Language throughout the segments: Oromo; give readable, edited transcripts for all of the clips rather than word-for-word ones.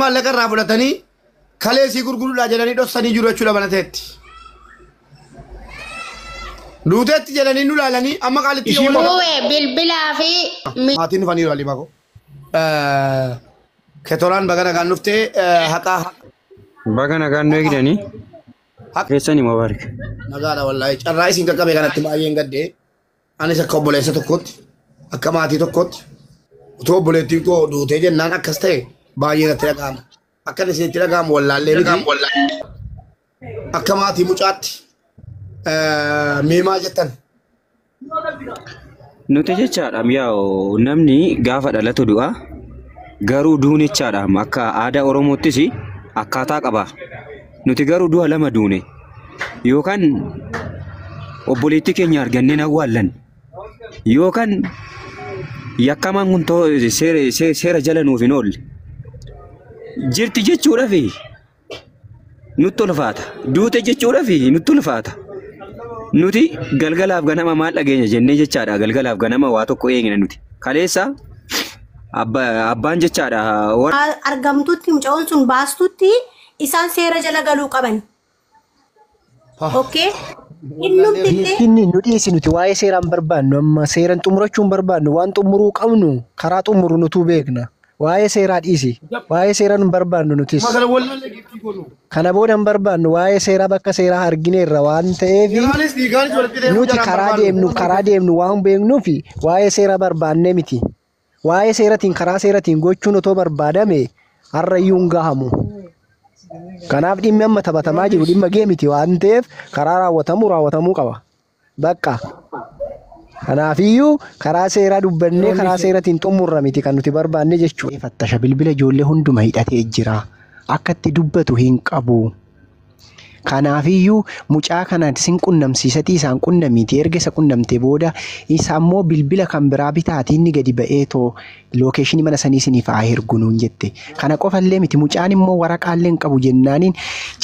Maallaqa irraa fudhatanii kalee sii gurguruudhaa jedhanii dhoksanii jiru jechuudha banateetti. Duuteetti jedhanii nu laalanii amma qaalitti Ishii yoo Bu'ee bilbilaa fi maatiin dhufaniiru Aliimaa koo. Ketoraan baga nagaan dhuftee haqaa Baga nagaan nu eegdanii haqa keessanii mubaarak. Nagaadha wallaahi carraa isin qaqqabe kanatti baay'een gaddee anis akka obboleessa tokkootti akka maatii tokkootti utuu obboleettiin koo duutee jennaan akkas ta'e baay'ee natti dhaga'ama. Akka inni itti dhaga'amu wallaallee miti akka maatii mucaatti mee maal jettan? Nuti jechaadha yaa'u namni gaafa dhalatu du'a garuu duun jechaadha akka aadaa Oromoottis akkaataa qaba. Nuti garuu du'a lama duune yookaan obboleettii keenya argannee awwaallan yookaan yakkamaan kun seera jala nuuf hin oolle. Jirti jechuudhaaf nutti ulfaata. Duute jechuudhaaf nutti ulfaata. Nuti galgalaaf ganama maal dhageenya jennee jechaadha. Galgalaaf ganama waa tokko eegna nuti. Kaleessa abbaan jechaadha warra Argamtutti mucaa'oon sun baastutti isaan seera jala galuu qaban. Okay? Innumti illee Inni nu dhiyeessi nuti waa'ee seeraan barbaannu amma seeraan xumurachuu hin barbaannu waan xumuruu qabnu karaa xumuru nutuu beekna. Waa'ee seeraa dhiisi. Waa'ee seeraa nu hin barbaannu nutis. Magala wallaallee giiftii goonu. Kana booda hin barbaannu waa'ee seeraa bakka seeraa argineerra waan ta'eef Seeraanis dhiigaanis walitti deemuu nuti jalaan karaa barbaannu. deemnu karaa deemnu waan beeknuuf waa'ee seeraa barbaannee miti. Waa'ee seeratiin karaa seeratiin gochuun otoo barbaadame har'ayyuu hin gahamu. Kanaaf dhimmi amma taphatamaa jiru dhimma gee miti waan ta'eef karaa raawwatamu raawwatamuu qaba. Bakka. Kanaafiyyuu karaa seeraa dubbannee karaa seeratiin xumurra miti kan nuti barbaanne jechuudha. Fattasha bilbila ijoollee hunduma hidhatee jira. Akka itti dubbatu hin qabu. Kanaafiyyuu mucaa kana sin qunnamsiisatii isaan qunnamiiti erga isa qunnamte booda isa ammoo bilbila kan biraa bitaatii inni gadi ba'ee too lookeeshinii mana sanii isiniif haa ergu nuun jette. Kana qofallee miti mucaan immoo waraqaallee hin qabu jennaaniin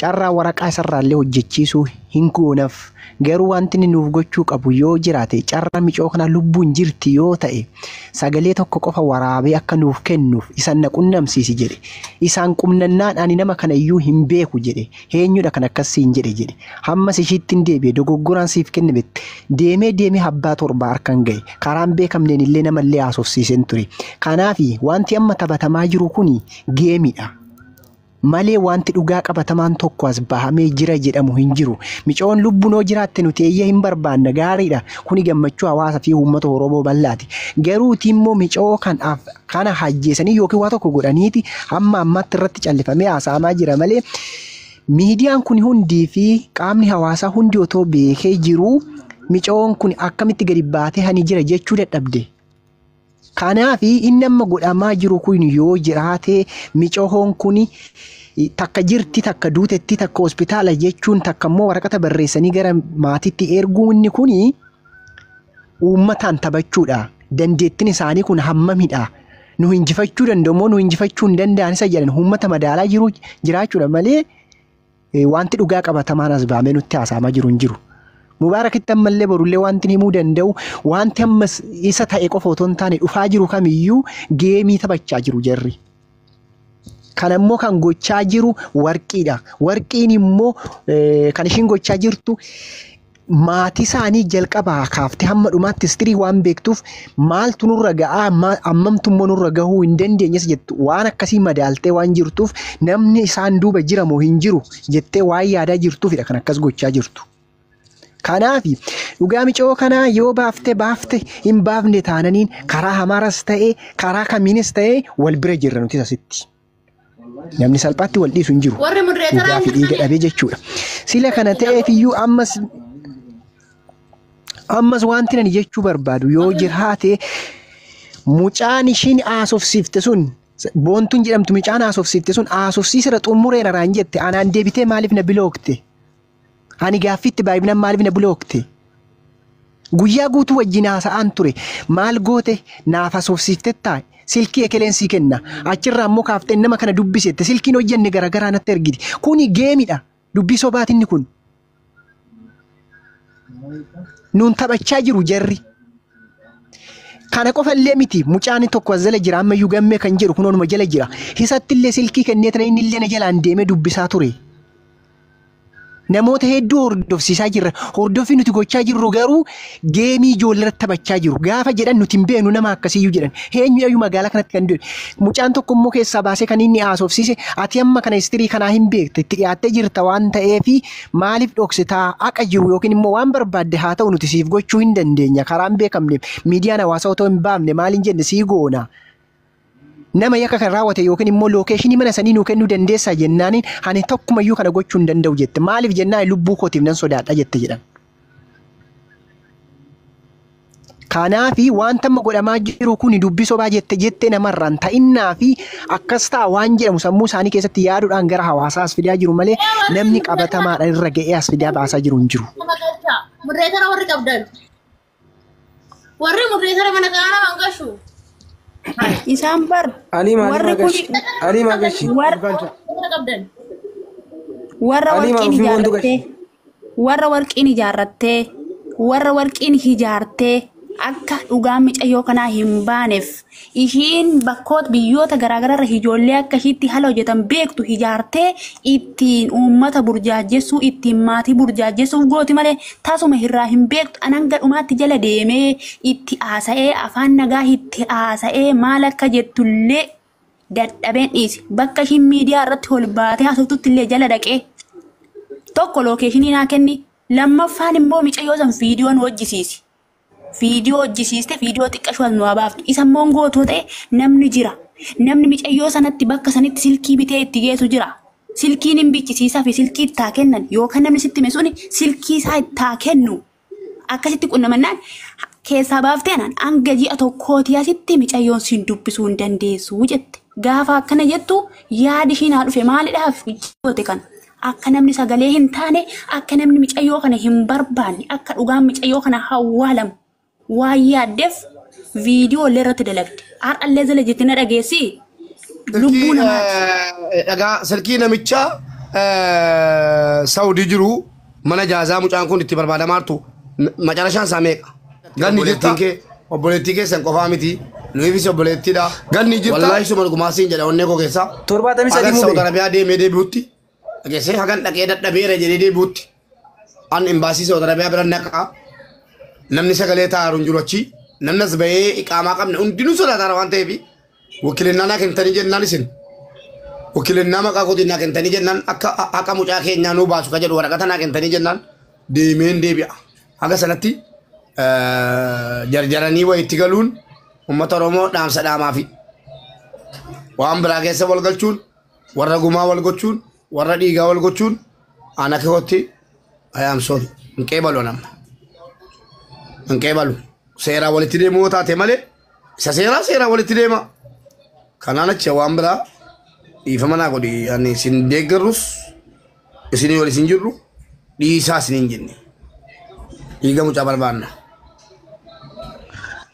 carraa waraqaa isarraallee hojjechiisuu hin goonaf. Garuu wanti inni nuuf gochuu qabu yoo jiraate carraa micoo kana lubbuun jirti yoo ta'e sagalee tokko qofa waraabee akka nuuf kennuuf isan na qunnamsiisi jedhe. Isaan qunnannaan ani nama kana iyyuu hin beeku jedhe. Eenyudha kan akkas siin jedhe jedhe. Hammas ishiitti hin deebi'e dogoggoraan siif kenne bette. Deemee deemee abbaa torba harkaan ga'e. Karaan beekamneen illee namallee haasofsiiseen ture. Kanaafi wanti amma taphatamaa jiru kuni geemidha. Malee wanti dhugaa qabatamaan tokko as bahamee jira jedhamu hin jiru. Micoon lubbuun hoo jiraatte nuti eeyya hin barbaanna gaariidha. Kuni gammachuu hawaasa fi uummata Oromoo bal'aati. Garuuti immoo micoo kana hajjeesanii yookiin waa tokko godhaniiti hamma ammaatti irratti callifamee haasa'amaa jira malee miidiyaan kun hundii fi qaamni hawaasaa hundi otoo beekee jiruu micoon kun akkamitti gadi baatee hani jira jechuu dadhabde. Kanaaf inni amma godhamaa jiru kun yoo jiraate micoon kun takka jirti takka duutetti takka hospitaala jechuun takka immoo waraqata barreessanii gara maatiitti erguun inni kun uummataan taphachuudha. Dandeettiin isaanii kun hammamidha. Nu injifachuu danda'u moo nu injifachuu hin danda'an isa jedhan uummata madaalaa jiru jiraachuudha malee wanti dhugaa qabatamaan as baamee nutti haasa'amaa jiru hin jiru. Mubaarakitti ammallee borullee wanti himuu danda'u wanti ammas isa ta'e qofa otoo hin taane dhufaa jiru kamiyyuu geemii taphachaa jiru jarri. Kan ammoo kan gochaa jiru warqiidha. Warqiin immoo kan ishiin gochaa jirtu maatii isaanii jalqabaa kaaftee hamma dhumaatti istirii waan beektuuf maaltu nurra ga'aa ammamtu immoo nurra gahuu hin dandeenyes jettu waan akkasii madaaltee waan jirtuuf namni isaan duuba jira moo hin jiru jettee waan yaadaa jirtuufidha kan akkas gochaa jirtu. Kanaaf dhugaa micoo kanaa yoo baafte baafte hin baafne taananiin karaa hamaaras ta'e karaa kamiinis ta'e wal bira jirra nuti asitti. Namni salphaatti wal dhiisu hin jiru. Warri mudreetaraan Dhugaa fi dhiiga dhabee jechuudha. Sila kana ta'eef iyyuu ammas wanti ani jechuu barbaadu yoo jiraate mucaan ishiin haasofsiifte sun boontuun jedhamtu mucaan haasofsiifte sun haasofsiisera xumureera raan jette anaan deebitee maaliif na bilookte? Ani gaaffiitti baay'inaan maaliif na bilookte? Guyyaa guutuu wajjin haasa'aan ture maal goote naaf haasofsiifte taa'e silkii ekeleen sii kenna achirraa immoo kaaftee nama kana dubbisette silkiin hojjenne garaagaraa natti ergiti kuni geemidha dubbii sobaatinni kun. Nuun taphachaa jiru jarri. Kana qofa illee miti mucaan tokko as jala jira ammayyuu gammee kan jedhu kunoonuma jala jira. Isatti illee silkii kennee tana inni illee na jalaan deemee dubbisaa ture. Namoota hedduu hordofsiisaa jirra. Hordoffii nuti gochaa jirru garuu geemii ijoollee irratti taphachaa jiru. Gaafa jedhan nuti hin beeknu nama akkasiyyuu jedhan. Eenyu iyyuu magaalaa kanatti kan du'e. Mucaan tokko immoo keessaa baasee kan inni haasofsiise ati amma kana istirii kanaa hin beekte itti dhiyaattee jirta waan ta'eef maaliif dhoksitaa haqa jiru yookiin immoo waan barbaadde haa ta'u nuti siif gochuu hin dandeenya. Karaa hin beekamne miidiyaan hawaasaa otoo hin baafne maaliin jenne sii goona. Nama yakka kan raawwate yookiin immoo lookeeshinii mana sanii nuu kennuu dandeessaa jennaaniin ani tokkumayyuu kana gochuu hin danda'u jette. Maaliif jennaan lubbuu kootiif nan sodaadha jette jedhan. Kanaafi wanta amma godhamaa jiru kun dubbii sobaa jette jettee namarraan ta'innaa fi akkas ta'a waan jedhamu sammuu isaanii keessatti yaaduudhaan gara hawaasaa as fidaa jiru malee namni qabatamaadhaan irra ga'ee as fidaa baasaa jiru hin jiru. Mudreetara warri qabdan. Warri mudreetara mana kanaa nama hin gashu. Isaan bar Ali maali warri kun magashi? Ali magashi. Warra qabdan. warra Ali warqiin maal ofii wantu ijaarrattee warra warqiin ijaarrattee warra warqiin ijaartee akka dhugaan micayyoo kanaa hin baaneef ishiin bakkoota biyyoota garaagaraarra ijoollee akka ishiitti haala hojjetan beektu ijaartee ittiin uummata burjaajessuu ittiin maatii burjaajessuuf gooti malee tasuma irraa hin beektu anan gadhumaatti jala deemee itti haasa'ee afaan nagaa itti haasa'ee maal akka jettullee dadhabeen dhiise bakka ishiin miidiyaa irratti ol baatee haasoftutti illee jala dhaqee tokko lookeeshinii naa kenni lammaffaan immoo micayyoo san viidiyoon hojjisiisi. Viidiyoo hojjisiiste viidiyoo xiqqashuu as nu haa baaftu. Isa immoo gootoo ta'e namni jira. Namni micayyoo sanatti bakka sanitti silkii bitee itti geessu jira. Silkiin hin bichisiisaa fi silkii ittaa kennan yookaan namni sitti hime suni silkii isaa ittaa kennu. Akkasitti qunnamannaan keessaa baaftee anaan hanga ji'a tokkooti asitti micayyoon siin dubbisuu hin dandeessu jette. Gaafa akkana jettu yaadi ishiin haa dhufe maalidhaaf goote kana. Akka namni sagalee hin taane, akka namni micayyoo kana hin barbaanne, akka dhugaan micayyoo kana hawwaalamu waan yaaddeef viidiyoo illee irratti dalagde. Har'allee jala jettee na dhageessi. Lubbuu namaati. Dhagaa silkii namicha Saawudii jiru mana jaazaa mucaan kun itti barbaadamaa jirtu macarashaan isaa meeqa? Ganni jirta. Obboleettii keessan qofaa miti. Nuufis obboleettiidha. Ganni jirta. Wallaahi suma dhugumaa siin jedha onnee koo keessaa. 73 Hagan mube. Saawud Arabiyaa deemee deebi'utti. Dhageessee hagan dhaqee dadhabeera jedhee deebi'utti. An imbaasii Saawud Arabiyaa bira naqaa. Namni sagalee taa'aru hin jiru achi. Namni as bahee iqaamaa qabne hundinuu sodaataara waan ta'eef. Wakiilinnaa naa kennitanii jennaan isin. Wakiilinnaa maqaa kootiin naa kennitanii jennaan akka haqa mucaa keenyaa nuu baasu ka jedhu waraqata naa kennitanii jennaan deemeen deebi'a. Haga sanatti jarjaranii wayitti galuun uummata Oromoo dhaamsa dhaamaafi. Waan biraa keessa wal galchuun warra gumaa wal gochuun warra dhiigaa wal gochuun aan akka kootti ayaamsoon hin qeebalu nama. Hin qeebalu. Seeraa walitti deemuu yoo taate malee isa seeraa seeraa walitti deema. Kanaan achi waan biraa dhiifama naa godhi ani isin deeggarrus isinii wal isin jirru dhiisaa isin hin jenne. Dhiiga mucaa barbaanna.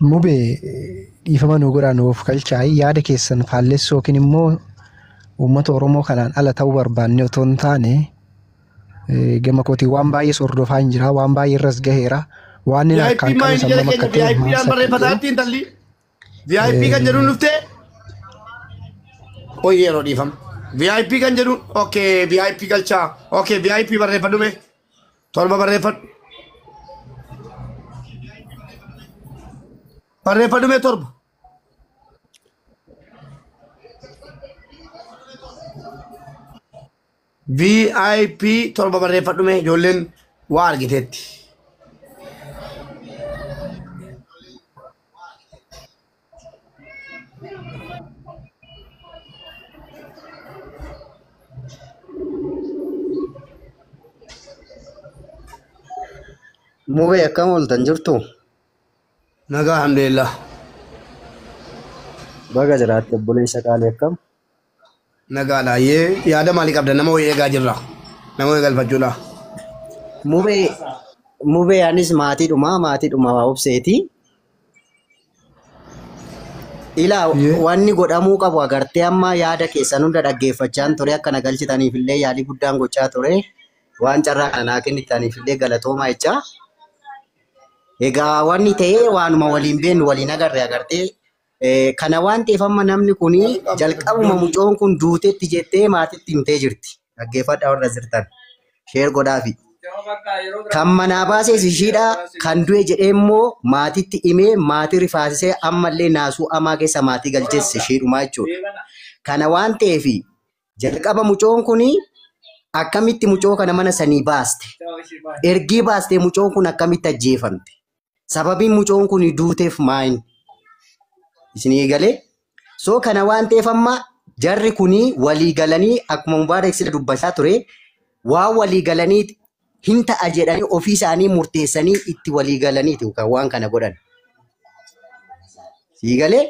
Mubee dhiifama nu godhaa nuuf galchaayi yaada keessan faallessuu yookiin immoo uummata Oromoo kanaan ala ta'uu barbaanne otoo hin taane gama kootiin waan baay'ees hordofaa hin jira waan baay'ee irras gaheera waan inni VIP harkaan maa qabu inni jala sammam keenya akka ta'e VIP maal dhaan akka barreeffataa jiru. ittiin intalli. VIP kan jedhuun dhuftee Qoy yeroo dhiifama. VIP kan jedhuun okay VIP galchaa okay VIP barreeffadhu mee torba barreeffadhu. Barreeffadhu mee torba. VIP torba barreeffadhu mee ijoolleen waa argiteetti. Mubee akkam ooltan jirtu? Nagaa alhamdulillah. Baga jiraatte obboleessa qaalii akkam? Nagaadha. Yee yaada maalii qabda? Nama wayii eegaa jirra. Nama wayii galfachuudha. Mubee mubee anis maatiidhuma maatiidhuma obseeti. Ilaa wanni godhamuu qabu agartee amma yaada keessan hunda dhaggeeffachaan ture akka na galchitaniif illee yaalii guddaan gochaa ture waan carraa kana naa kennitaniif illee galatoomaa jechaa. Egaa wanni ta'ee waanuma waliin beeknu waliin agarre agartee kana waan ta'eef amma namni kun jalqabuma mucoon kun duutetti jettee maatitti himtee jirti. Dhaggeeffadhaa warra jirtan. Sheer godhaafi. Kan manaa baases ishiidha. Kan du'e jedhee immoo maatitti himee maatii rifaasisee ammallee naasuu amaa keessa maatii galcheesse ishiidhumaa jechuudha. Kana waan ta'eef jalqaba mucoon kun akkamitti mucoo kana mana sanii baaste? Ergii baastee mucoon kun akkamitti ajjeefamte? Sababiin mucoon kun duuteef maali? Isinii galee? So kana waan ta'eef amma jarri kuni walii galanii akkuma Mubaarak sila dubbachaa ture waan walii galanii hin ta'a jedhanii ofii isaanii murteessanii itti walii galaniiti kan waan kana godhan. Sii galee?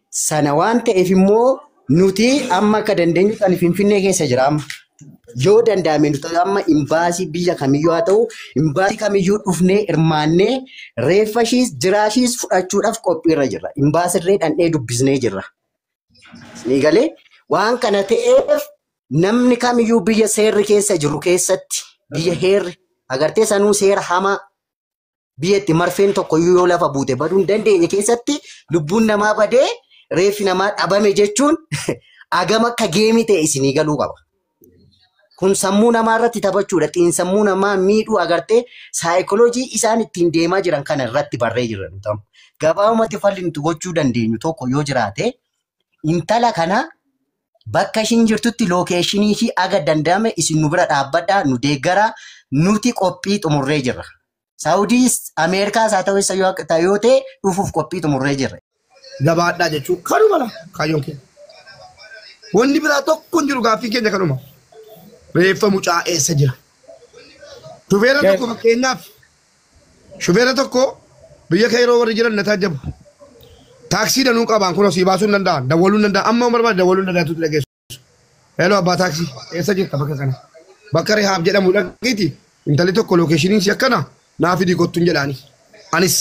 Sana waan ta'eef immoo nuti amma akka dandeenyu kan Finfinnee keessa jira amma. Yoo danda'ame nuti amma imbaasii biyya kamiyyuu haa ta'u imbaasii kamiyyuu dhufnee hirmaannee reeffa ishiis jiraashiis fudhachuudhaaf qophiirra jirra. Imbaasirree dhandhee dubbisnee jirra. Ni galee waan kana ta'eef namni kamiyyuu biyya seerri keessa jiru keessatti biyya heerri agartee sanuu seera hamaa biyya itti marfeen tokkoyyuu yoo lafa buute baduu hin dandeenye keessatti lubbuun namaa badee reeffi namaa dhabame jechuun agama akka geemii ta'e isinii galuu qaba. Kun sammuu namaa irratti taphachuudha. Xiinsammuu namaa miidhuu agartee saayikoloojii isaan ittiin deemaa jiran kana irratti barree jirra nuti amma. Gabaabumatti falli nuti gochuu dandeenyu tokko yoo jiraate intala kana bakka ishiin jirtutti lookeeshinii ishii aga danda'ame isin nu bira dhaabbadhaa nu deeggaraa nuti qophii xumurree jirra. Saawudiis Ameerikaas haa ta'u eessa yoo ta'e dhufuuf qophii xumurree jirra. Gabaadhaa jechuun kanuma la kaayyoon keenya. Wanni biraa tokko hin jiru gaaffii keenya kanuma. Reeffa mucaa eessa jira? Shufeera tokko fakkeenyaaf shufeera tokko biyya Kairoo warri jiran na taajjabu. Taaksii danuu qabaan kun osii baasuu hin danda'an dawwaluu hin danda'an amma barbaade dawwaluu hin danda'an tuuti dhageessu. Hello abbaa taaksii eessa jirta bakka kana? Bakka Rihaab jedhamu dhaqiiti intalli tokko lookeeshiniin si akkana naa fidii kottuun jedhaani. Anis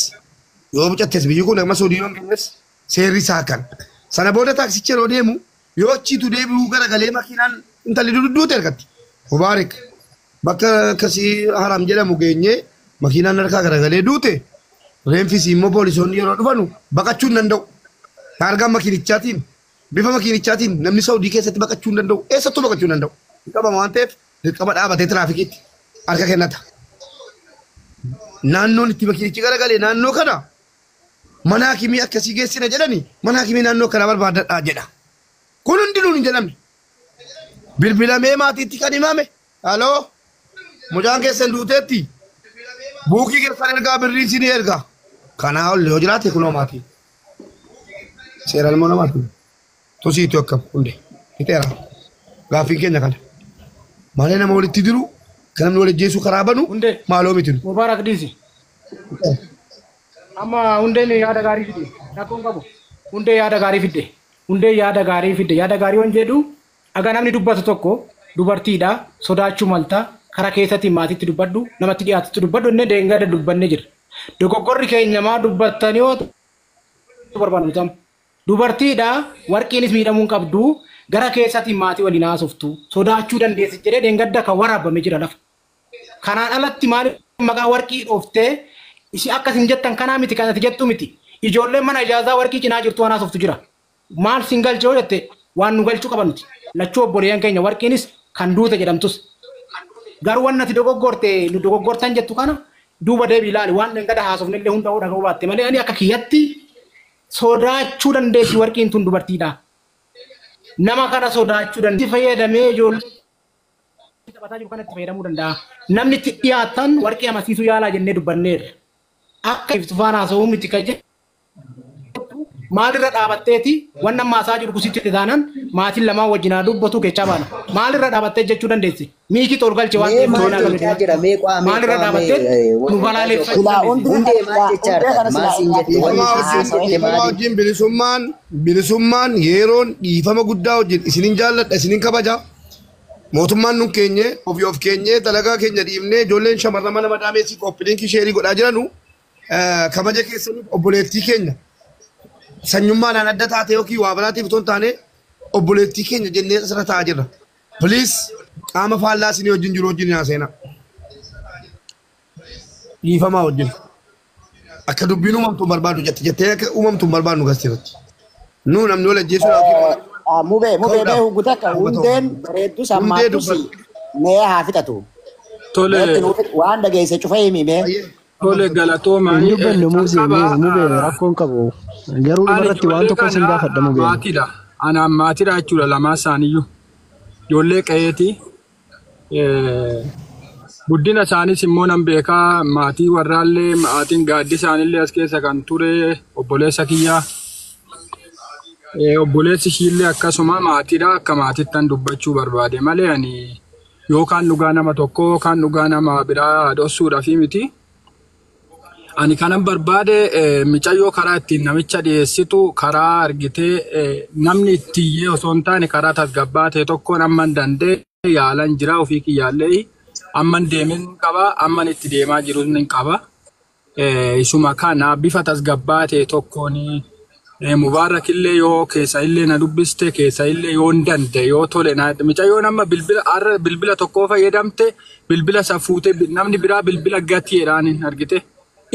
yoo mucattes biyyi kun amma Saudii yoon kennes seerri isaa kan. Sana booda taaksichi yeroo deemu yoo achiitu deebi'uu garagalee makiinaan intalli dudduute argatti. Mubaarik bakka akkasii haram jedhamu geenyee makiinaan harkaa garagalee duute reenfisi immoo poolisoonni yeroo dhufanu baqachuu hin danda'u. Taargaan makiinichaatiin bifa makiinichaatiin namni Saudii keessatti baqachuu hin danda'u. Eessattuu baqachuu hin danda'u. Qabama waan ta'eef dirqama dhaabatee tiraafikiitti harka kennata. Naannoon itti makiinichi garagalee naannoo kana mana hakimii akkasii geessina jedhani mana hakimii naannoo kana barbaadadhaa jedha. Kun hundinuu hin jedhamne. Bilbilamee maatiitti kan himame. Haloo mucaan keessan duuteetti buukii keessan ergaa birriin isinii ergaa. Kanaa ol yoo jiraate kunoo maatii. Seera ilmoo namaati. Tosiitu akkam hunde. Fixeera. Gaaffiin keenya kana. Malee nama walitti diru kan namni wal ajjeesuu karaa banu maaloo miti. Mubaarak dhiisi. Amma hundeen yaada gaarii fide. Rakkoon qabu. Hundee yaada gaarii fidde. Hundee yaada gaarii fidde. Yaada gaarii waan jedhu aga namni dubbatu tokko dubartiidha sodaachuu malta karaa keessatti maatiitti dubbadhu namatti dhiyaatutti dubbadhu inni deengada dubbannee jira. Dogoggorri keenya maa dubbattanii yoo barbaadu dubartiidha warqiinis miidhamuu hin qabdu gara keessatti maatii waliin haasoftu sodaachuu dandeessi jedhee deengadda kan waraabame jira lafa. Kanaan alatti maal maqaa warqii dhooftee isi akkasin jettan kanaa miti kanatti jettu miti ijoolleen mana ijaazaa warqii cinaa jirtu waan haasoftu jira. Maal sin galchee yoo jette waan nu galchuu qaban miti. Lachuu obboleeyyan keenya warqiinis kan duute jedhamtus. Garuu waan ati dogoggorte nu dogoggortan jettu kana duuba deebii ilaali waan dheengada haasofne illee hunda dhaga'uu baatte malee ani akka kiyyatti sodaachuu dandeessi warqiin tun dubartiidha. Nama kana sodaachuu dandeessi fayyadamee ijoollee taphataa jiru kanatti fayyadamuu danda'a. Namni itti dhiyaatan warqii amansiisuu yaalaa jennee dubbanneerra. Akka ibsu faana haasa'uu miti kan jedhu maalirra dhaabatteeti waan amma haasaa jiru kusitti taanaan maatiin lamaan wajjin haa dubbatu keechaa baana. Maalirra dhaabattee jechuu dandeessi? Miikii tol galche waan Mee ta'eef maal maal jechaa jira? Mee qo'aa mee Maalirra qo'aa dhaabattee mee nu balaaleffachuu dandeessi? Hundee maal jechaa jirta? Maal siin jette? Wanni Dhiifama siin jette maali? wajjin bilisummaan bilisummaan yeroon dhiifama guddaa wajjin isinin jaalladha isinin kabaja. Mootummaan nun keenye ofii of keenye dalagaa keenya dhiifnee ijoolleen shamarran mana madaameessi qophiileen sheerii godhaa jiranu kabaja keessaniif obboleettii keenya sanyummaadhaan adda taate yookiin waa biraatiif otoo hin taane obboleettii keenya jennee asirra taa'aa jirra. Please qaama faallaa isinii wajjin jiru wajjin haa seenaa. Dhiifamaa wajjin. Akka dubbiin uumamtu hin barbaadu jette jettee akka uumamtu hin barbaadnu gastirratti. Nuu namni wal ajjeesuudhaaf Mubee mubee mee hugutakka hundeen bareeddus Hundee ammaattus mee haa fixatu. Tole. Waan dhageesse cufa himi mee. Tole galatooma. Hin dubbannu muuzee mubee rakkoon qabu. Garuu dhumarratti waan tokko sin gaafadha mubee. Maatiidha. Anaan maatiidha jechuudha lamaan isaaniiyyuu. Ijoollee qe'eeti. Guddina isaanis immoo nan beekaa maatii warraallee maatiin gaaddi isaaniillee as keessa kan ture obboleessa kiyyaa. Obboleessi ishiillee akkasuma maatiidha akka maatittan dubbachuu barbaade malee ani yookaan dhugaa nama tokkoo yookaan dhugaa nama biraa dhoksuudhaaf miti. Ani kanan barbaade micayyoo karaa ittiin namicha dhiyeessitu karaa argitee namni ittiyyee osoo hin taane karaa tasgabbaa ta'e tokkoon amman danda'e yaalan jira ofii kiyyaallee amman deemen qaba amman itti deemaa jirus ni qaba. Isuma kana bifa tasgabbaa ta'e tokkoon Mubaarak illee yoo keessa illee na dubbiste keessa illee yoo hin danda'e yoo tole na micayyoon amma bilbila har'a bilbila tokkoo fayyadamte bilbila isa fuute namni biraa bilbila gatiidhaan argite.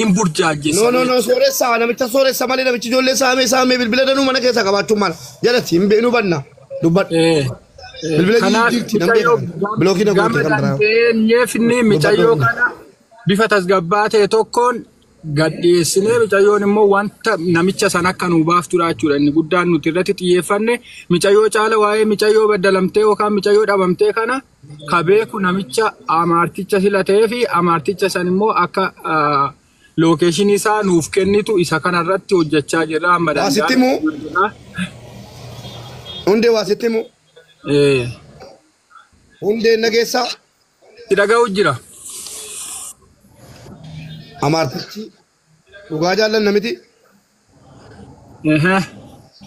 In burjaajessa. No no no sooressa namicha sooressa malee namichi ijoollee saamee saamee bilbila danuu mana keessa qabaachuu mala jalatti hin beeknu banna dubbadhu. Bilbila jijjiirti namni bilookii na goote kan biraa. Dandeenyeefni micayyoo kana bifa tasgabbaa ta'e tokkoon gad dhiyeessinee micayyoon immoo wanta namicha sana akka nuu baaftudha jechuudha. Inni guddaan nuti irratti xiyyeeffanne micayyoo caala waa'ee micayyoo baddalamtee yookaan micayyoo dhabamtee kana ka beeku namicha amaarticha sila ta'ee fi amaarticha san immoo akka lookeeshinii isaa nuuf kennitu isa kanarratti hojjechaa jirra amma Waasitti himuu? Hundee waasitti himuu? Hundeen nageessaa? Si dhaga'u jira. Amaartichi dhugaa jaallanna miti.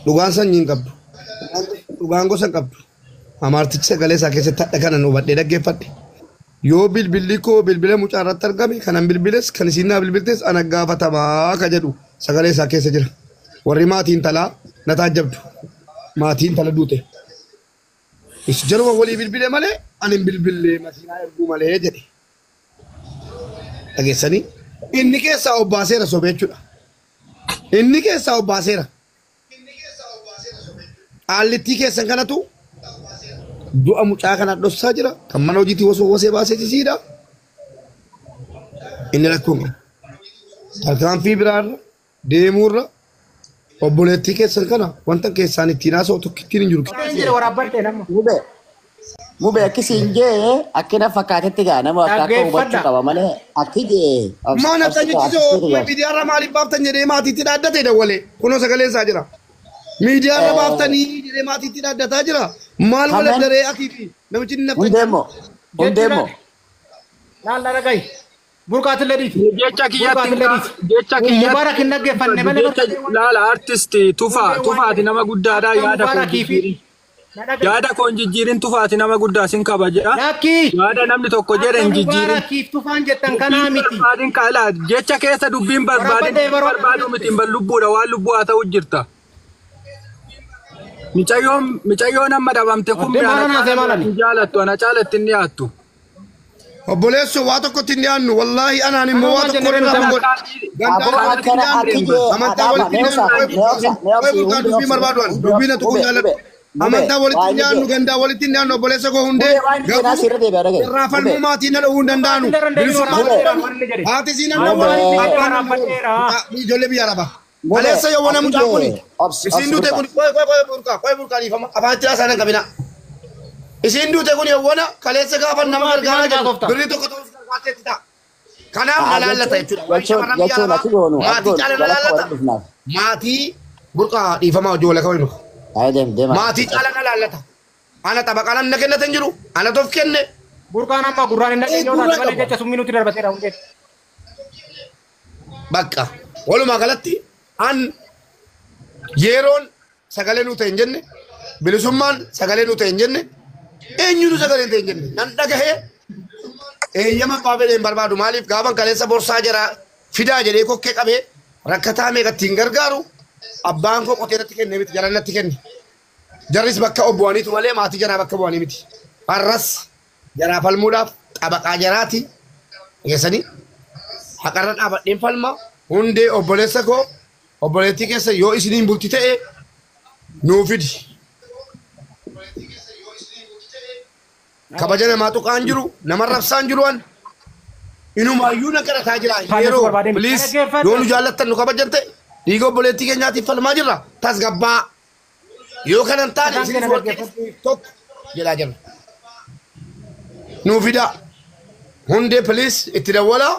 Dhugaan sanyii hin qabdu. Dhugaan gosa hin qabdu. Amaartichi sagalee isaa keessatti hadha kanan hubadhee dhaggeeffadhe. Yoo bilbilli koo bilbila mucaa irratti argame kanan bilbiles kan isiin naa bilbiltes ana gaafatamaa ka jedhu sagalee isaa keessa jira. Warri maatiin talaa na taajjabdu. Maatiin tala duute. Is jaruma walii bilbile malee ani hin bilbille masiinaa erguu malee jedhe. Dhageessanii inni keessaa obbaaseera sobee jechuudha. Inni keessaa obbaaseera. Qaallittii keessan kanatu du'a mucaa kana dhossaa jira. Kan mana hojiitti osoo wasee baasee sisiidha. Inni rakkoon qaba. Tarkaanfii biraarra deemuurra obboleettii keessan kana wanta keessaan ittiin haasa'u tokkittiin hin jiru. Mubee mubee akkasiin jee akkina fakkaatetti gaa nama akka akka hubachuu qaba malee akki jee. Maa nafta jechisoo miidiyaarra maaliif baaftan jedhee maatiitti dhaaddate dawwalee kunoo sagaleen isaa jira. Miidiyaarra baaftanii jedhee maatiitti dhaaddataa jira. Maal wal daree atii fi namichi inni nafta. Hundeemmoo hundeemmoo. Laal dhaga'i. Burqaatillee dhiiti. Jecha kiyyatti jecha kiyyatti. Mubaarak hin dhaggeeffanne malee. Laala artisti Tufaa Tufaati nama guddaadha yaada koo jijjiirin. Yaada koo hin jijjiirin Tufaati nama guddaa sin kabaja. Lakkii. Yaada namni tokko jedhe hin jijjiirin. Mubaarakiif Tufaan jettan kanaa miti. Barbaadin kaala jecha keessa dubbiin barbaadin barbaadu miti hin lubbuudha waan lubbuu haa ta'u jirta. Micayyoon micayyoon amma dhabamte kun hin jaalattu ana caalatti hin dhiyaattu. Obboleessoo waa tokkotti hin dhiyaannu wallaahi anaan immoo waa tokko irraa hin godhu. Gandaa walitti hin dhiyaannu amantaa walitti hin dhiyaannu burqaa dubbii barbaadu ani dubbii na tuquu jaalladhu. Amantaa walitti hin dhiyaannu gandaa walitti hin dhiyaannu obboleessa koo hundee garuu irraa falmuu maatii na dhowwuu hin danda'anu. Bilisummaa haati sii nan dhowwa abbaan ijoollee biyya arabaa. Kaleessa yoo wana mucaan kuni isiin duute kun qoy qoy qoy burqaa qoy burqaa dhiifama afaan itti haasa'an hin qabina. Isiin duute kun yoo wana kaleessa gaafa nama gargaaraa jedhu birrii tokko ta'us gargaarteetti ta'a. Kanaaf na laallata jechuudha. Warri shamarran biyya arabaa maatii caala na laallata. Maatii burqaa dhiifamaa hojii wal kabajnu. Maatii caala na laallata. Ana xabaqaa namni na kennate hin jiru. Ana tof kenne. Burqaan amma gurraan hin dhageenye yoo taate malee jecha summii nutti darbateera hundee. Bakka walumaa galatti an yeroon sagalee nu ta'e hin jenne bilisummaan sagalee nu ta'e hin jenne eenyutu sagalee ta'e hin jenne nan dhagahee eeyyama abbaa fedhe hin barbaadu maaliif gaafan kaleessa borsaa jara fidaa jedhee kokkee qabee rakkataa meeqa ittiin gargaaru abbaan koo qotee natti kenne miti jara natti kenne jarris bakka obbo'aniitu malee maatii jaraa bakka bu'anii miti har'as jaraa falmuudhaaf xabaqaa jaraati geessanii haqarra dhaabadheen falma Hundee obboleessa koo obboleettii keessa yoo isiniin bulti ta'e nuu fidi. Kabaja namaa tuqaan jiru nama rabsaan jiru an inumaayyuu na kadhataa jira yeroo please yoo nu jaallattan nu kabajan ta'e dhiiga obboleettii keenyaatiif falmaa jirra tasgabbaa yoo kanan taane isinis warqee tokko jedhaa jirra. Nuu fidaa hundee please itti dawwalaa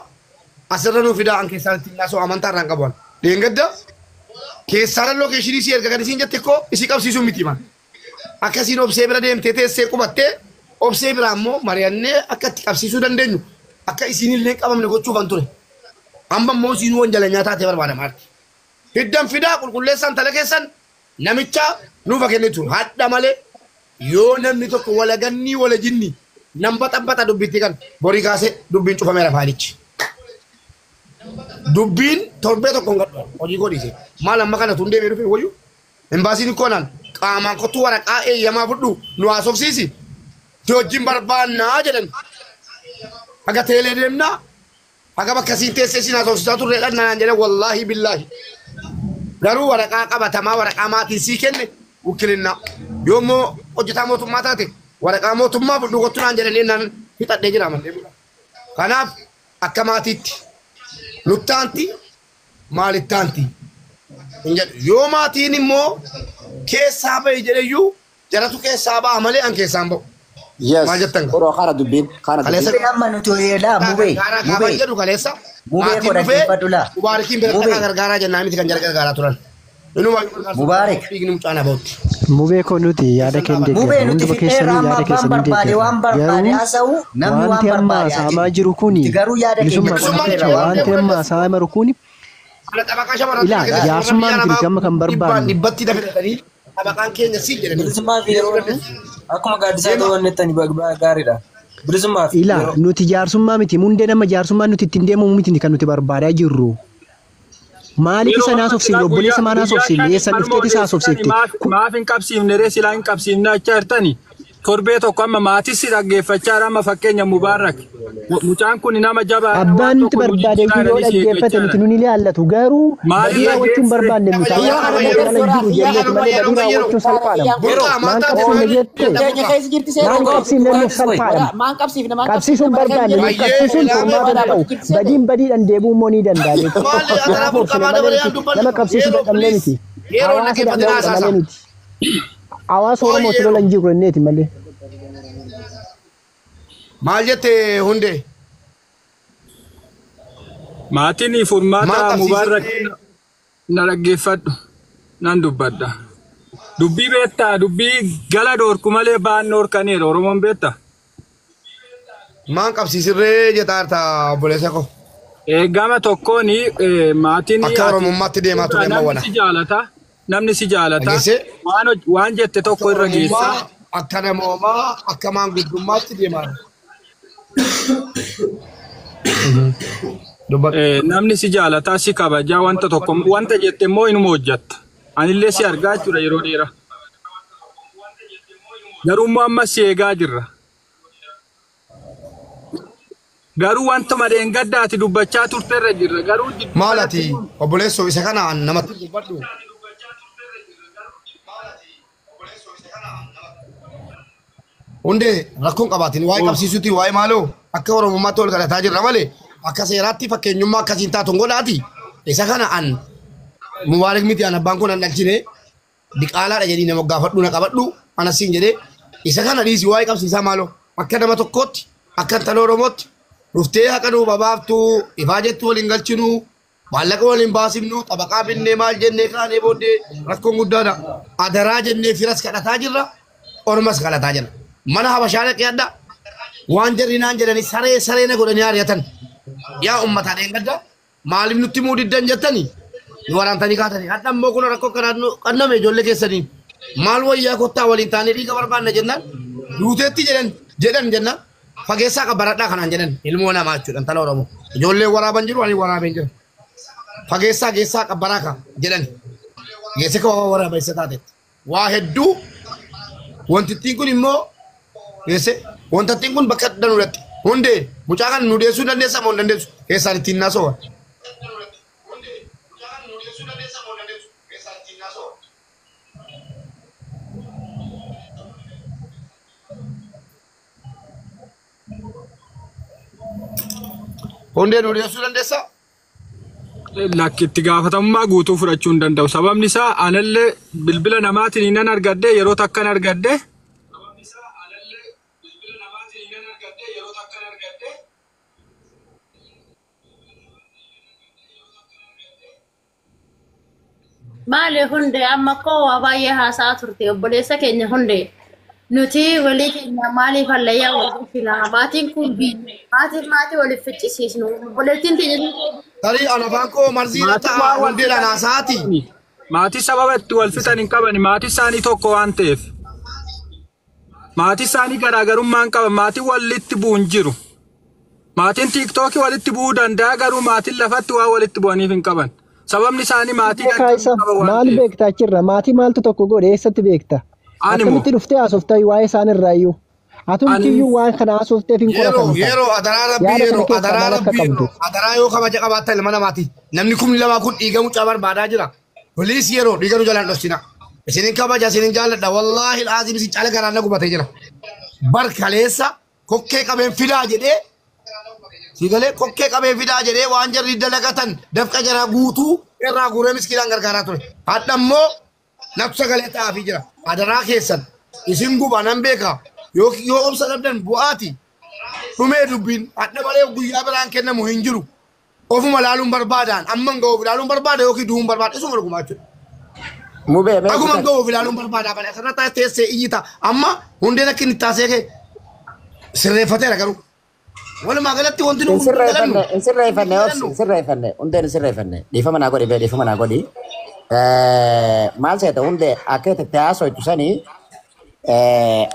asirra nuu fidaa an keessaan ittiin naasoo amantaa irraan qabu an dheengadda keessaan lookeeshinii si erga kan isiin jette koo isii qabsiisuu miti man akkasiin obsee bira deemtee teessee qubattee obsee biraa immoo mari'annee akka itti qabsiisuu dandeenyu akka isiinillee hin qabamne gochuufan ture. Amma immoo isiinuu wanjalanyaa taatee barbaadama arti. Hiddan fidaa qulqulleessaan tala keessan namicha nuufa kennitu hadha malee yoo namni tokko walagannii walajinni nan baxabaxa dubbitti kan borii kaasee dubbiin cufameera faalichi. Dubbiin torbee tokko hin gadhu hojii godhiise maal amma kana tun deemee dhufe wayyu imbaasiin koo naan qaamaan kottu waraqaa eeyyamaa fudhu nu haasofsiisi si wajjin barbaannaa jedhan haga teelee deemnaa haga bakka siin teessee siin haasofsiisaa turreedha naan jedhan wallaahi billaahi garuu waraqaa qabatamaa waraqaa maatiin sii kenne wukkilinnaa yoo immoo hojjetaa mootummaa taate waraqaa mootummaa fudhu kottu naan jedhanii naan fixadhee jira malee kanaaf akka maatiitti nuttaanti maalittaanti hin jedhu yoo maatiin immoo keessaa bahi jedheyyuu jaratu keessaa ba'a malee an keessaan ba'u. Yes. Maal jettan? Koroo kana dubbiin kana Kaleessa dubbiin. Amma nuti laa mubee Gargaaraa gaafa mubee jedhu kaleessa mubee maatiin koo dhufee dhaggeeffadhu laa. Mubaarikiin bira Mubee. dhaqaa gargaaraa jennaa miti kan jara gargaaraa turan. Inuma Mubaarik. dhiigni mucaan abootti. Mubee koo nuti yaada keenya Mubee deeggarra. nuti Hunduma fixeerra keessanii amma yaada abbaan keessanii barbaade deeggarra. waan barbaade Garuu haasa'u namni waan wanti amma barbaade haa haasa'amaa jedhu. jiru kuni Nuti garuu yaada keenya bilisummaa Bilisummaa qofa fixeerra jechuudha. waan Wanti ta'eef. amma haasa'aa jiru kuni Ana xabaqaa shamarran ilaa jaarsummaa miti nuti amma kan dhibbaan barbaannu. dhibbatti dabalatanii xabaqaan keenya siin jedhanii. Bilisummaa fi yeroo akkuma gaaddisaa ta'uu wannettani gaariidha. Bilisummaa fi Ilaa yeroo. nuti jaarsummaa miti mundee nama jaarsummaa nuti ittiin deemamu miti kan nuti barbaadaa jirru. Maaliif Yeroo isa amma naasofsiifne silaa obboleessa guyyaa maa guyyaa naasofsiifne shaniif eessan manuma dhufteeti isa odeessitani haasofsiifte. maaf maaf hin qabsiifne ree silaa hin qabsiifne acha jirtani. Torbee tokko amma maatis si dhaggeeffachaa jira amma fakkeenya Mubaarak. Mucaan kun nama jabaadha waan Abbaan nuti tokko nu barbaade jijjiiraa yoo jedhanii si dhaggeeffate eeggachaa nuti jira. nun ilaallatu garuu badii Maaliif raawwachuu hin dhageesse? barbaanne nuti Yeroo hawaasa yeroo Oromoo kana hin jiru jenneeti malee badii raawwachuun salphaadha. Burqaa Maan maal taate qabsiifne jette Keenya keessa jirti maan seete. qabsiifne nuuf salphaadha. Maan qabsiifne maan Qabsiisuun qabsiifne mana keenya barbaanne nuuf Baay'ee qabsiisuun ilaamee furmaata hin ta'u. Badiin badiidhaan deebi'uu immoo ni danda'a jechuudha. Maali ataraa Kanaaf burqaa obsine maa malee dabalee aan nuti dubbannu nama qabsiisuu yeroo dadhabnee please miti. yeroo Hawaasa dhaggeeffatin dadhabuudha haasaasa. malee nuti. Hawaasa Oromootti lola hin jiru jenneeti malee. Maal jette hundee? Maatiin Maal furmaata qabsiisee? Mubaarak na dhaggeeffadhu nan dubbadha. Dubbii beektaa dubbii gala dhoorku malee ba'an dhoorkaniidha Oromoon beektaa. Maan qabsiisirree jettaa jirta obboleessa koo. Gama tokkoon maatiin Akka ati Oromummaatti deemaa ture amma namni wana. si jaalata namni si jaalata Dhageessee? waan waan jette Akka tokko irra geessa. Oromummaa, akka namoomaa, akka maanguddummaatti deemaa jira. Dubbadhu. Namni si jaalata si kabajaa wanta tokko wanta jette immoo inuma hojjatta. Anillee si argaa jechuudha yeroo dheeraa. Garuu immoo ammas si eegaa jirra. Garuu wanta madeen gaddaati dubbachaa turte irra jirra. Garuu jidduu Maal kanatti ati obboleessoo isa kana namatti dubbadhu. Hundee rakkoon qabaatin waa'ee qabsiisuuti waa'ee maaloo akka Oromummaatti ol kadhataa jirra malee akka seeraatti fakkeenyummaa akkasiin taatu hin godhaati. Isa kana an Mubaarik miti an abbaan kun an dhalchine diqaalaadha jedhii nama gaafadhu na qabadhu anasiin jedhee isa kana dhiisi waa'ee qabsiisaa maaloo akka nama tokkootti akka intala Oromootti dhuftee haqa nuu babaaftu ifaa jettu waliin galchinu maallaqa waliin baasifnu xabaqaa binnee maal jennee kaanee booddee rakkoon guddaadha. Adaraa jennee firas kadhataa jirra ormas kadhataa jirra. Mana habashaa dhaqee adda waan jarri naan jedhanii saree saree na godhanii ari'atan. Yaa uummataa dheengadda maaliif nutti muu diddan jettanii nu waraantanii kaatanii hadha immoo kun rakkoo kanaan nu qanname ijoollee keessanii maal wayyaa kottaa waliin taanee dhiiga barbaanna jennaan duuteetti jedhan jedhan jennaan fageessaa qabbaradhaa kanaan jedhan ilmoo namaa jechuudha intala Oromoo ijoollee waraaban jiru ani waraabeen jira fageessaa geessaa qabbaraa ka jedhan geesse ka waa waraaba isa taatetti waa hedduu wantittiin kun immoo geesse wantattiin kun bakka danuudhatti hundee mucaa kana nu deessuu dandeessa moo hin dandeessu keessaan ittiin naasoo. Hundee nu dhiyeessuu dandeessaa? Lakki itti gaafatamummaa guutuu fudhachuu hin danda'u. Sababni isaa anallee bilbila namaatiin nan argadde yeroo takkan argadde. Maali hundee amma koo waa baay'ee haasa'aa turte obboleessa keenya hundee nuti walii keenya maaliif hallayyaa wal bulchina maatiin kun maatiin maatii waliif ficcisiisnu obboleettiin teenya. Tarii an afaan koo marziidha ta'a hundeedhaan haasa'aati. Maatii sababa itti wal fixan hin qaban maatii isaanii tokko waan ta'eef. Maatii isaanii garaagarummaa hin qaban maatiin walitti bu'u hin jiru. Maatiin tiiktookii walitti bu'uu danda'a garuu maatiin lafatti waan walitti bu'aniif hin qaban. Sababni isaanii maatii Maal beektaa achirra? Maatii maaltu tokko godhe eessatti beekta? Akkamitti dhuftee haasoftaa waa'ee isaan irraayyuu? Atumtiyyuu waan kana haasofteef hin qoratamta. Yeroo adaraa rabbii yeroo adaraa rabbii adaraa yoo kabaja qabaattan ilma namaati. Namni 2000 kun dhiiga mucaa barbaadaa jira. Polis yeroo dhiiga nu jalaan dhoksina. Isinin kabaja isinin jaalladha. Wallaahi alaaziim isin caala garaan na gubatee jira. Barkaleessa kokkee qabeen fidaa jedhee Sigalee kokkee qabee fidaa jedhee waan jarri dalagatan dafqa jaraa guutuu irraa guuree miskiinaan gargaaraa ture. Hadha immoo natu sagalee ta'aafii jira. Adaraa keessan isin guba nan beeka yoo obsa dhabdan bu'aati. Dhumee dubbiin hadha malee guyyaa biraan kennamu hin jiru. Ofuma laaluun barbaadaan amman ga'uuf ilaaluun barbaada yookiin du'uun barbaada isuma dhugumaa jechuudha. Mubee mee Akkuma ga'uuf ilaaluun barbaada malee asirra teessee iyyita amma hundeen akka inni taasee sirreeffateera garuu. Walumaa galatti wanti nu Hin sirreeffanne obsi hin sirreeffanne hundeen hin sirreeffanne dhiifama naa godhi dhiifama naa godhi. Maal seeta hundee akka itti haasoftu sanii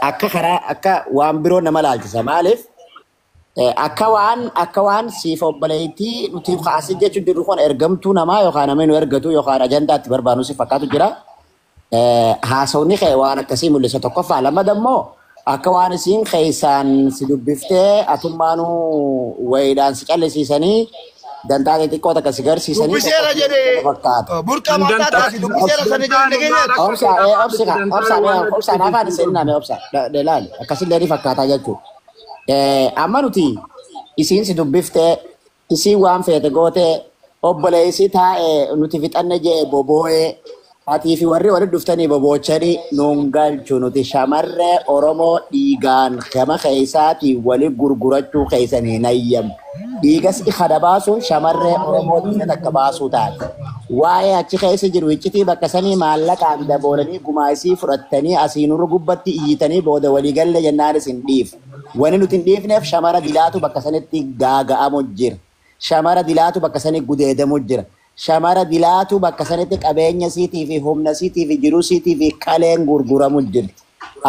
akka karaa akka waan biroo nama laalchisa maaliif akka waan siif obboleettii nuti kaasii jechuun jirru kun ergamtuu namaa yookaan namni nu ergatu yookaan ajandaatti barbaannu si fakkaatu jira. Haasawni kee waan akkasii mul'isa tokkoffaa lammaffaa immoo akka waan isiin keessaan si dubbiftee atummaanuu wayiidhaan si callisiisanii dantaa xixiqqoo takka si garsiisanii. Dubbiseera jedhee burqaa maataa taasi dubbiseera sana jedhee dhageenyaati. Obsa afaan isin name obsa laali akkasillee ni fakkaataa jechuudha. Amma nuti isiin si dubbiftee isiin waan feete gootee obboleessi taa'ee nuti fixanne jee boboo'ee atii fi warri walitti dhuftanii boboochanii nuun galchu nuti shamarree Oromoo dhiigaan gama keessaatii wali gurgurachuu keessanii hin ayyamu. Dhiigas kana baasuun shamarree Oromoo dhiiga takka baasuu taate. Waa'ee achi keessa jiru iccitii bakka sanii maallaqaan daboolanii gumaasii fudhattanii asii nurra gubbatti iyyitanii booda walii galle jennaanis hin dhiifne. Wanni nuti hin dhiifneef shamara dilaatu bakka sanitti gaaga'amu jira. Shamara dilaatu bakka sanitti gudeedamu jira. Shamara dilaatu bakka sanitti qabeenya siitii fi humna siitii fi jiruu siitii fi qaleen gurguramu jirti.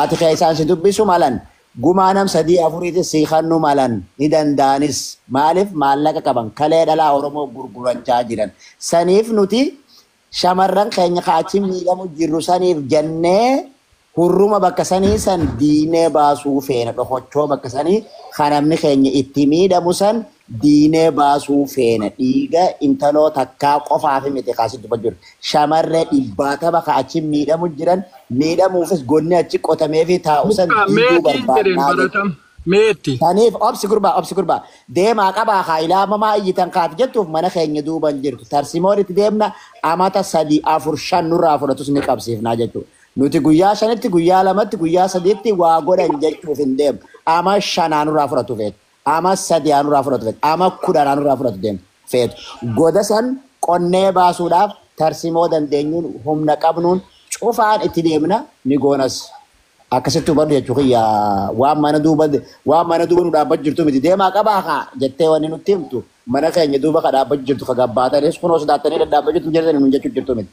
Ati keessaan si dubbisu malan gumaa nam 3 4 si kannu malan ni danda'anis maaliif maallaqa qaban kalee dhalaa Oromoo gurgurachaa jiran. Saniif nuti shamarran keenya kaachi miidhamu jirru saniif jennee hurruma bakka sanii san diinee baasuu feena dhokochoo bakka sanii kanamni keenya itti miidhamu san diinee baasuu feena dhiiga intaloo takkaa qofaaf miti kaasitti dubbatu jiru. Shamarree 100 ka achi miidhamu jiran miidhamuufis gonni achi qotamee fi taa'u san diiguu barbaadnaa. Meetti. Saniif obsi gurbaa deemaa qabaa haa ilaamamaa iyyitan kaati jettuuf mana keenya duuban jirtu. Tarsimoon itti deemna amata 3 4 5 nurraa fudhatus ni qabsiifnaa jechuudha. Nuti guyyaa 5tti guyyaa 2tti guyyaa 3tti waa godhan jechuuf hin deemu. Ama 5 nurraa fudhatu feetu. Ama 3 nurraa fudhatu feetu. Ama 10 nurraa fudhatu deemu feetu. Goda san qonnee baasuudhaaf tarsimoo dandeenyuun humna qabnuun cufaan itti deemna ni goonas. Akkasitti hubadhu jechuu kiyya waan mana duuba nu dhaabbatu jirtu miti deemaa qabaa haa jettee wanni nutti himtu mana keenya duuba ka dhaabbatu jirtu ka gabbaatanis kunoo sodaattanii dhadhaabbatu jirtu jirtanii nuun jechuu jirtu miti.